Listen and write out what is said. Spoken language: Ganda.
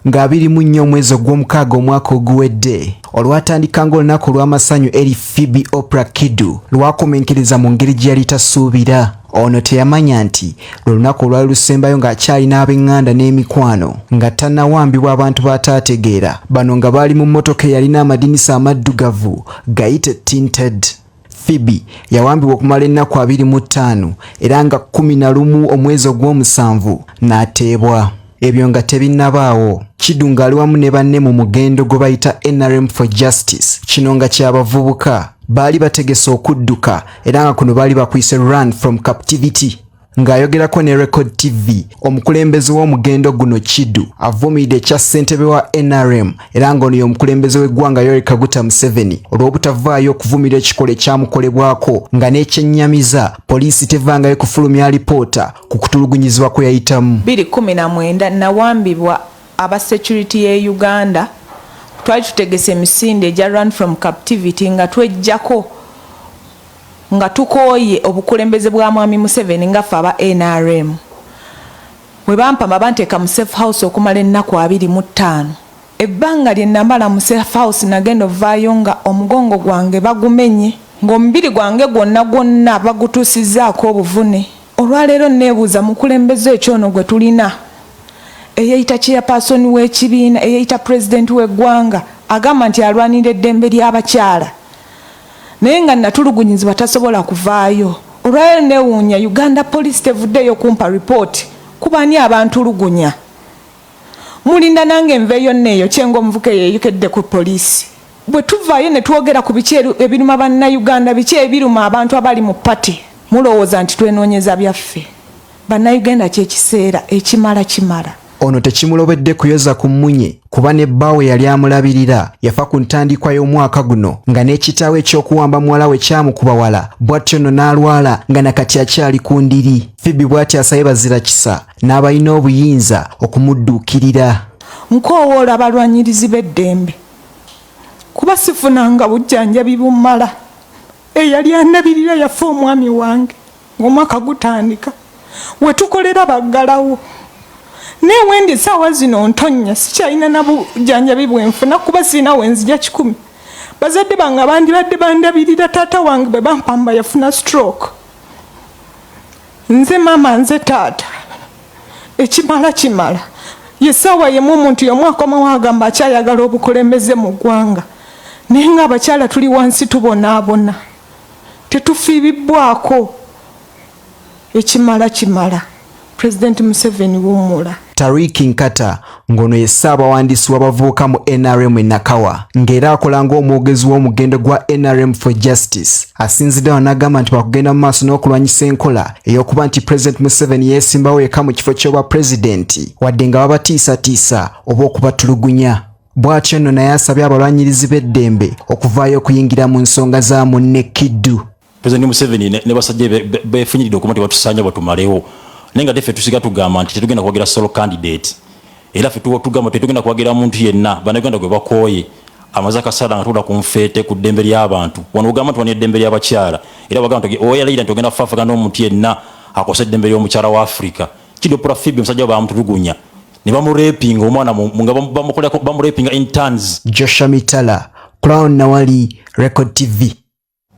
Nga 24 omwezi ogw'omukaaga omwaka oguwedde olwatandika ng'olunaku olw'amasanyu eri Phoebe Oprah Kiddu, lwakomenkereza mu ngeri gye yali tasuubira. Ono teyamanya nti lwe lunaku olwali lusembayo ng'akyalina ab'eŋŋanda n'emikwano nga tannawambibwa abantu b'ataategeera. Bano nga baali mu mmotoka eyalina amadinisa amaddugavu gayite tinted. Phoebe yawambibwa okumala ennaku 25 era nga 11 omwezi ogw'omusanvu n'ateebwa. Ebyo nga tebinnabaawo, Kiddu ng'ali wamu ne banne mu mugendo gwe bayita NRM for Justice, kino nga ky'abavubuka, baali bategese okudduka era nga kuno baali bakuyise Run from Captivity. Ng'ayogerako ne Record TV, omukulembeze w'omugendo guno Kiddu avumiridde ekya ssentebe wa NRM era ng'ono y'omukulembeze w'eggwanga Yoweri Kaguta Museveni olw'obutavaayo okuvumirira ekikolwa ekyamukolebwako, nga n'ekyennyamiza poliisi tevangayo kufulumya alipoota ku kutulugunyizibwa kwe yayitamu. 2019 nawambibwa aba security ye Uganda. Twali tutegese emisinde egya Run from Captivity nga twejjako nga tukooye obukulembeze bwa Mwami Museveni nga ffe aba NRM. Bwe bampamba, banteeka mu safe house okumala ennaku 25. Ebbanga lye namala mu safe house, nagenda ovaayo nga omugongo gwange bagumenye, ng'omubiri gwange gwonna gwonna bagutuusizzaako obuvune. Olwaleero neebuuza, mukulembeze ekyono gwe tulina eyeyita chairperson w'ekibiina, eyeyita pulezidenti w'eggwanga, agamba nti alwanira eddembe ly'abakyala, naye nga natulugunyizibwa tasobola kuvaayo. Olwaleero neewuunya, Uganda Police tevuddeyo kumpa ripooti kubaani abantulugunya. Mulinda nange nveeyo neeyo kyenga omuvuka eyeyokedde ku poliisi. Bwe tuvaayo ne twogera ku biki ebiruma Bannayuganda, biki ebiruma abantu abali mu party, mulowooza nti twenoonyeza byaffe. Bannayuganda, kyekiseera ekimala kimala. Ono tekimulobedde kuyoza ku mmunye kuba ne bbaawe yali amulabirira yafa ku ntandikwa y'omwaka guno, nga n'ekitaawe eky'okuwamba muwala we kyamukuba wala, bw'atyo nno n'alwala nga nakati akyali ku ndiri. Phoebe bw'atyo asabye bazira kisa n'abalina obuyinza okumudduukirira. Nkoowoola abalwanyirizi b'eddembe kuba sifunanga bujjanjabi bumala. Eyali andabirira yafa omwami wange ng'omwaka gutandika. We tukolera baggalawo, naye wendi essaawa zino ntonnya, sikyalina na bujjanjabi bwenfuna kuba sirina wenzija 100. Bazadde bange abandibadde bandabirira, taata wange bwe bampamba yafuna stroke. Nze maama, nze taata. Ekimala kimala. Yesaawa yemu omuntu yomu akomawo agamba akyayagala obukulembeze mu ggwanga, naye nga abakyala tuli wansi, tubonaabona, tetufiibibwako. Ekimala kimala. Pulezidenti Museveni, wummula. Tariki Nkata, ng'ono ye ssaabawandiisi w'abavubuka mu NRM e Nakawa, ng'era akola ng'omwogezi w'omugendo gwa NRM for Justice, asinzidde wano n'agamba nti bakugenda mu maaso n'okulwanyisa enkola ey'okuba nti President Museveni yeesimbawo yekka mu kifo ky'obwa pulezidenti, wadde nga babatiisatiisa oba okubatulugunya. Bw'atyo nno naye asabye abalwanyirizi b'eddembe okuvaayo okuyingira mu nsonga za munne Kiddu. President Museveni ne basajja befunyiridde okuba nti batusanya batumalewo, naye nga teffe tusiga tugamba nti tetugenda kuwagira solo candidate. Era ffe tugamba tetugenda kuwagira muntu yenna. Bannayuganda gwe bakooye amaze akasaala nga tula ku nfeete ku ddembe ly'abantu. Wano ogamba nti wano eddembe ly'abakyala, era wagamba nti oyalayira nti ogenda kufaafagana n'omuntu yenna akosa eddembe ly'omukyala wa Africa. Kiddu Oprah Phoebe, omusajja we bamutulugunya ne bamurepinga omwana nga bamukolako, bamurepinga in turns. Joshua Mitala, Crown Nawali, Record TV.